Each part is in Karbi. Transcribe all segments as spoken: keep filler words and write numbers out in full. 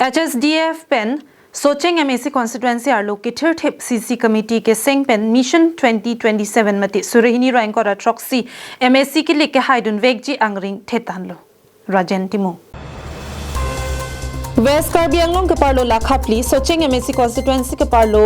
H S D F pen Socheng M A C constituency arlo kethirthip C C committee keseng pen Mission twenty twenty-seven mate suri hini ra ingkoi ra throksi M A C kilik kehaidun vekji angring thetanlo. Rajen Timung. West Karbi Anglong keparlo Lakhapli Socheng M A C constituency keparlo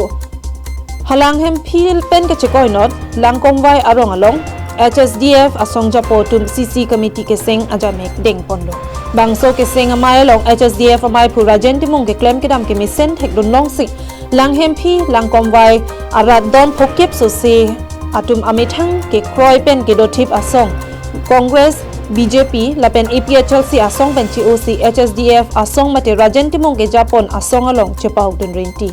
Halanghemphi pen kechekoinot Langkomvai arong along H S D F asong japo atum C C committee keseng ajamek dengponlo. Bangso keseng amei along H S D F ameiphu Rajen Timung keklem kedam kemesen thekdun longsi Langhemphi, Langkomvai arat don phokep sose atum amethang kekroi pen kedothip asong Congress, B J P lapen A P H L C asong pen che-osi H S D F asong mate Rajen Timung kejapon asong along chepaukdun rinti.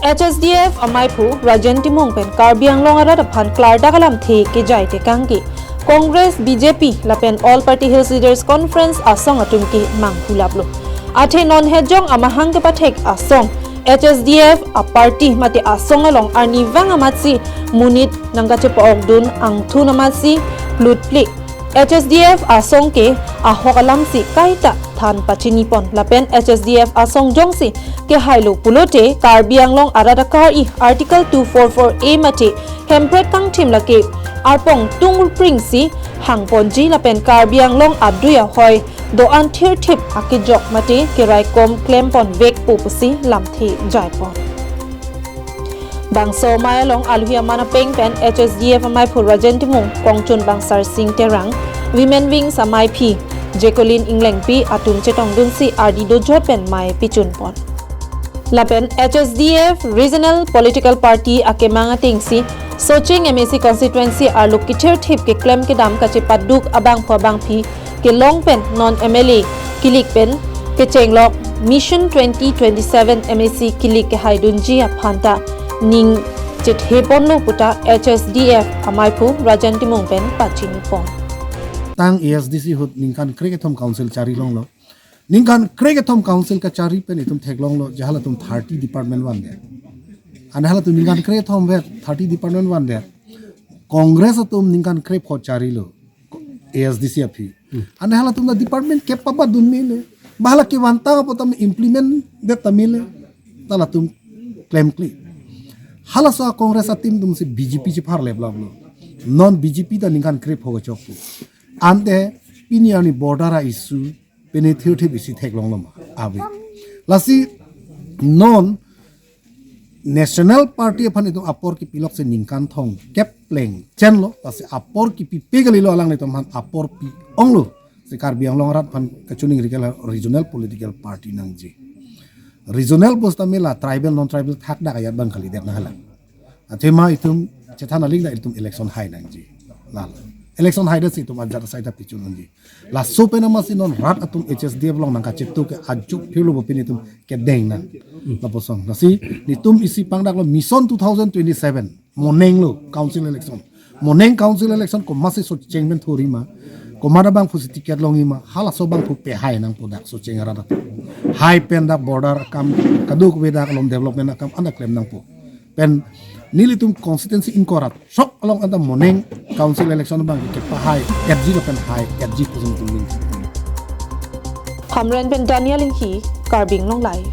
H S D F ameiphu Rajen Timung pen Karbi Anglong arat aphan klardak alamthe kejai tekangke Congress, B J P lapen All Party Hills Leaders Conference asong atum ke manghu laplo. Athe non hejong amahang kepathek asong H S D F aparty mate asong along arnivang amatsi monit nangkachepaukdun angthun amatsi plutpli. H S D F asong ke ahok alamsi kaita than pachinipon lapen H S D F asong jongsi kehailo pulote Karbi Anglong arat akar-i Article two four four A mate Hempret kangthim lake arpong tungpringsi hangponji lapen Karbi Anglong adui ahoi do-an thirthip akejok mate keraikom klempon vekpo pusi lamthe jaipon. Bangso amei along alohi aman apeng pen H S D F ameiphu Rajen Timung, kongchun Bangsar Sing Terang, Women Wings ameiphi Jacqueline Englengpi atum chetongdunsi ardi dojot pen mei pichunpon. Lapen H S D F Regional Political Party akemang atengsi Socheng M A C constituency arlo kethirthip keklem kedam kachepaduk abangphu abangphi kelong pen non M L A kilik pen kechenglok Mission twenty twenty-seven M A C kilik kehaidunji aphanta ning chetheponlo puta H S D F ameiphu Rajen Timung pen pachinipon. Tang A S D C ahut ningkan krekethom council chari longlo. Ningkan krekethom council kachari pen itum theklonglo je halatum thirty department vandet. Ane halatum ningkan krekethom vet thirty department vandet. Congress atum ningkan krepho charilo A S D C aphi. Ane halatum ta department kep papadun mele. Ba hala kevanta apo tam implement det ta mele. Ta latum klemkle. Halaso a-Congress a-team atumsi B J P chepharlep laplo. Non B J P ta ningkan krepho kachokpo. Ante pini arni border a-issue pini thirthip isi theklonglo ma ave. Lasi non National Party aphan itum apor kipiloksi ningkan thomkep plengchenlo, lasi apor kipipe kalilo alanglitum aphan apor pi-onglo. Si Karbi Anglong arat aphan kachiningri ke la regional political party nangji. Regional pusitame la tribal non-tribal thakdak ajat abang kalidet nanglang. Athema itum chethan aling da itum election hai nangji. Lalo. Election hai da si itum ajat asai ta pichun nangji. Laso pen amatsi non rat atum H S D F along nangkachetu ke ajuk phirlo bo pini itum kedeng nang. Lapuson. Lasi nelitum isi pangdaklo Mission two thousand twenty-seven. Monenglo council election. Moneng council election komatsi Socheng pen thurji ma. Komat abangphusi ticket longji ma. Halaso abangphu pehai nangpo dak Socheng arat atum. Hai pen dak border akam kadokave dak along development akam anta klem nangpo. Pen nelitum constituency ingkoi ra throk along anta moneng council election abang kepahai etji lapen hai etji pusi nelitum ning. Hamren pen Daniel Inghi, Karbi Anglong Live.